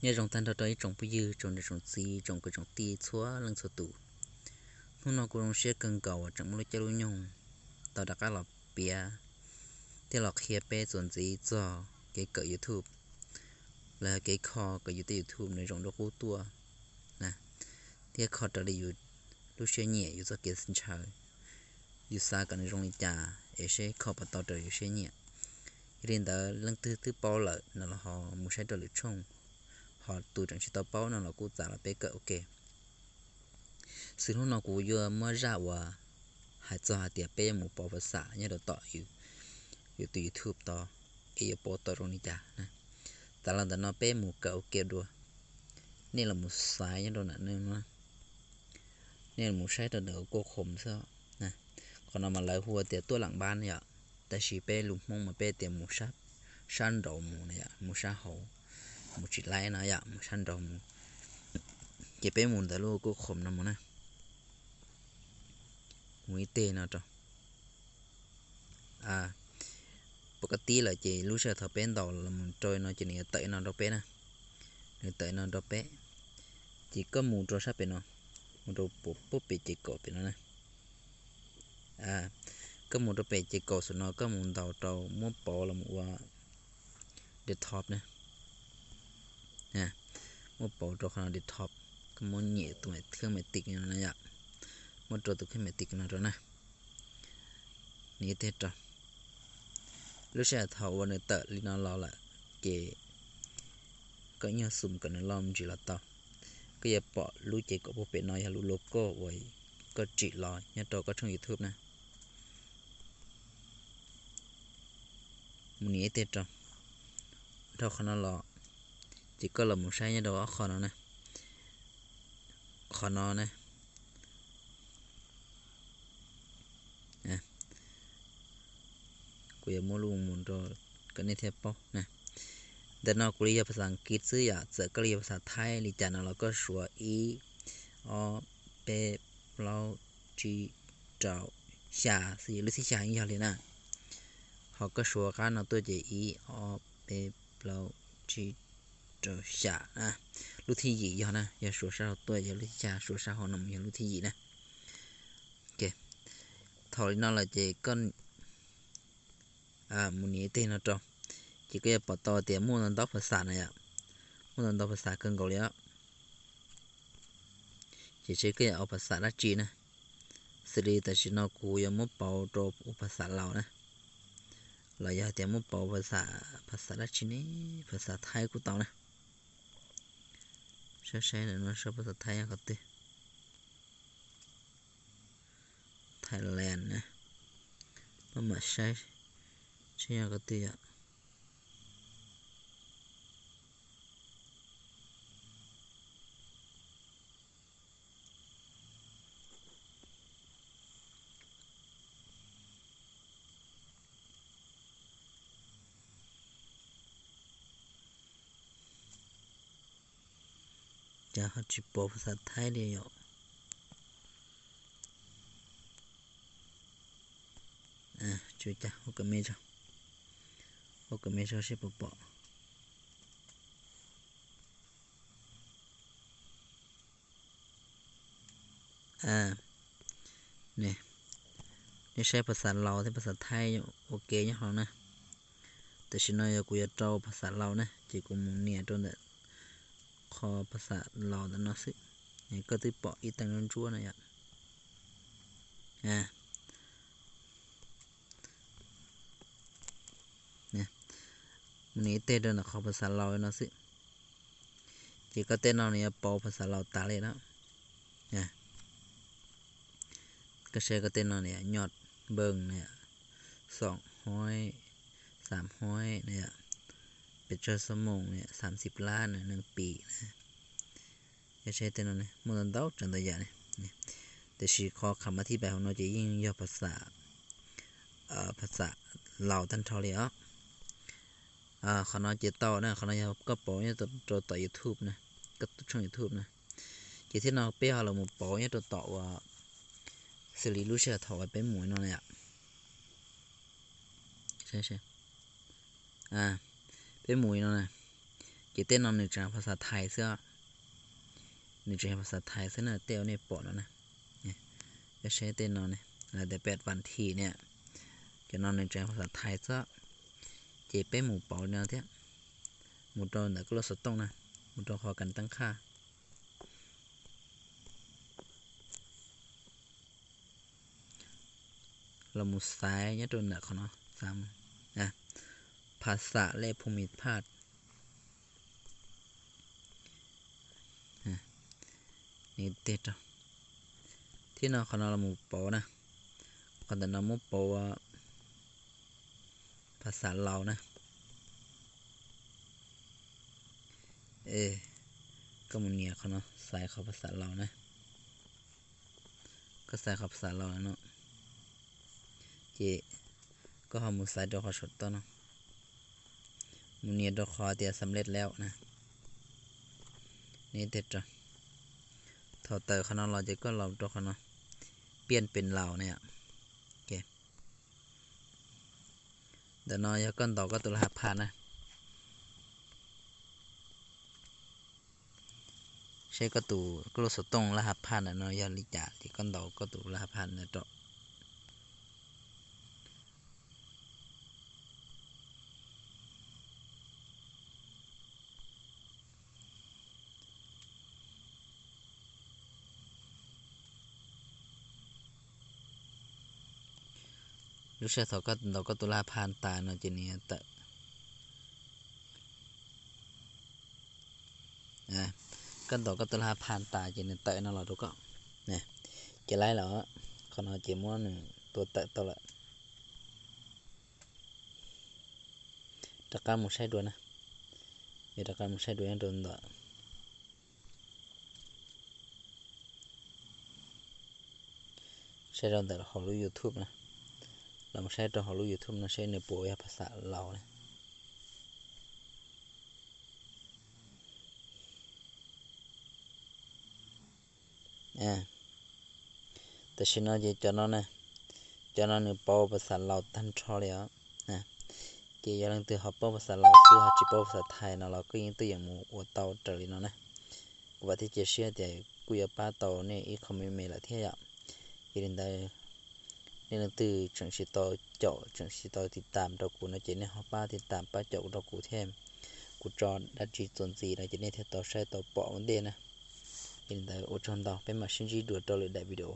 Nyob zoo tag nrho rau ib tsoom phooj ywg, tsoom niam tsoom txiv, tsoom kwv tsoom tij txhua leej txhua tus. Hnub no kuv zoo siab kawg nkaus uas tseem muaj lub caij lub nyoog tau rov qab los piav thiab los qhia peb txuas ntxiv txog kev kawm YouTube, los yog kev kho kom yus tej YouTube nws zoo dua qub tuaj na, thiab kho raws li yus lub siab nyiam, yus txoj kev ntshaw, yus xav kom nws zoo li cas es seb kho puas tau raws yus siab nyiam. Yog li ntawd leej twg twb paub lawm no los ho mus saib rau lwm tshooj, ho tus tseem tsis tau paub no los kuj txav los peb kawm ua ke. Xwb hnub no kuv yuav muab zaj uas hais txog hais tias peb yuav mus pauv phas xas nyob rau tom yus tus YouTube tod es yuav pauv tau zoo li cas na. Txav los ntawm no peb mus kawm ua ke dua. Nej los mus xaiv nyob rau ntawm no, nej los mus saib rau ntawm Google Chrome xwb. Qhov no mas lawv hu tias tuaj lam npab yom, tab sis peb lus Hmoob mas peb tias mus sab nraud mus na yom, mus sab hauv, mus tsis laib no yom, mus sab nraud mus. Ces peb mus ntawm lub Google Chrome no mus na, mus ib teg no rau. Pom koj tib lawm ces lub sij hawm thaum peb ntaus los mus rau no ces nws yuav tawm no rau peb na, nws tawm no rau peb. Ces koj mus rau sab pem no, mus rau pem pem ces kaum pem no na. Koj mus rau pem ces kaum xwm no koj mus ntaus rau muab pauv los mus ua desktop na. Muab pauv rau qhov no desktop, koj muab nyem tus kheej me tis no yom, muab rau tus kheej me tis no rau na. Nws ib teg rau. Lub sij hawm thaum uas nws tawm li no los lawm ces koj nyuag xum kom nws loj me ntsis los tau. Koj yuav pom lub ces kaum puag pem no yog lub logo uas koj tsim los nyob rau koj tshooj YouTube na. Mus nias ib teg rau. Dhau qhov no los, ces koj los mus saib nyob rau ob qho no na. Qhov no na, kuv yuav muab lub mus rau kom nej thiaj paub na. Ntawm no kuv li yog phas xas Askiv xwb yom, txawm koj li yog phas xas Thaib li cas no los koj suav ib, ob, peb, plaub, tsib, rau, xya xwb, lub thib xya yeej yog li na. Ho koj suav qab no tuaj ces ib, ob, peb, plaub, tsib, rau, xya na. Lub thib yim yog na, yog suav sab hauv tuaj yog lub thib xya, suav sab hauv no mus yog lub thib yim na. Thaum li no lawm ces koj mus nias ib teg no rau, ces koj yuav pom tau tias muaj ntau ntau phas xas na yom, muaj ntau ntau phas xas kawg nkaus li os. Ces seb koj yuav ua phas xas dab tsi na. Xws li tam sim no kuv yuav muab pauv rau ua phas xas Laus na, los yog tias muab pauv phas xas, phas xas dab tsi ne, phas xas Thaib kuj tau na. Saib saib no, saib phas xas Thaib yog qhov twg. Thailand na, peb mam saib seb yog qhov twg yom. Cas ho tsis pom phas xas Thaib li yom? Tsis ua cas, ua kom me tso, ua kom me tso seb puas pom. Nej saib phas xas Laus thiab phas xas Thaib ua ke nyob hauv na. Tam sim no yog kuv yuav rau phas xas Laus na, ces kuv mus nias rau ntawm qhov phas xas Laus ntawm no xwb. Koj twb pom ib teev ntsuab ntsuab no yom. Mus nias ib teg rau ntawm qhov phas xas Laus no xwb. Ces koj tej no nws yuav pauv phas xas Laus tas li na. Koj saib koj tej no, nyob npeej na, xoom huaib, xam huaib na, pes tsawg xuab moos na, xam xib lab na, nees pim na. Koj saib tej no muaj ntau ntau tsav ntau yam ne. Tiam sis qhov qhas mas thib pais hauv no ces yeej yog phas xas, phas xas Laus tag nrho li os. Qhov no ces tau na, qhov no yog koj pauv nyob rau tom YouTube na, koj tus tshooj YouTube na. Ces thiab no peb ho los mus pauv nyob rau tom uas xws li lub sij hawm thaum uas peb mus no na yom. Peb mus no na, Ces tej no nws tseem phas xas Thais xwb, nws tseem phas xas Thais xwb na, tej uas nej pom no na. Peb saib tej no ne, tias peb vam thi ne, cov no nws tseem phas xas Thais xwb. Ces peb mus pauv no thiab, mus rau ntawm koj lub xov tooj na, mus rau qhov kas teeb khaj, los mus xaiv nyob rau ntawm qhov no, phas xas lej phu mis phaj. Thiab no qhov no los mus pauv na, qhov ntawm no muab pauv phas xas Laus na. Koj mus nias qhov no, xaiv qhov phas xas Laus na. Koj xaiv qhov phas xas Laus no, ces koj ho mus xaiv rau qhov saum toj no, mus nias rau qhov tias xam lej lawm na. Thaum tawm qhov no los ces koj los rau qhov no, piaj pes Laus ne. Ntawm no yog koj ntaus koj tus laj has phaj na. Saib koj tus, koj lub xov tooj laj has phaj ntawm no yog li cas ces koj ntaus koj tus laj has phaj ntawd rau. Lub sij hawm thaum koj ntaus koj tus laj has phaj tas no ces nws tawm. Koj ntaus koj tus laj has phaj tas ces nws tawm no los rau koj. Ces laib los, qhov no ces muab nws tua tawm tau lawm. Rov qab mus saib dua na, rov qab mus saib dua nyob rau ntawm, saib rau ntawm hauv lub YouTube na, los mus saib rau hauv lub YouTube no seb nws puas yog phas xas Laus na. Tam sim no ces cov no na, cov no nws pauv phas xas Laus tag nrho li os. Ces yog leej twg ho paub phas xas Laus xwb ho tsis paub phas xas Thais no los koj yeej twb yuav mus ua tau raws li no na. Kuv vam thiab cia siab tias kuj yuav pab tau nej ib qho me me lawm thiab yom. Yog li ntawd, nej leej twg tseem tsis tau caum, tseem tsis tau tiv tam rau kuv no ces nej ho pab tiv tam pab caum rau kuv thiab. Kuv tso dab tsi txuas ntxiv no ces nej thiaj tau saib tau pom ua ntej na. Yog li ntawd ua tsaug ntau, peb mam sib ntsib dua rau lwm daim video.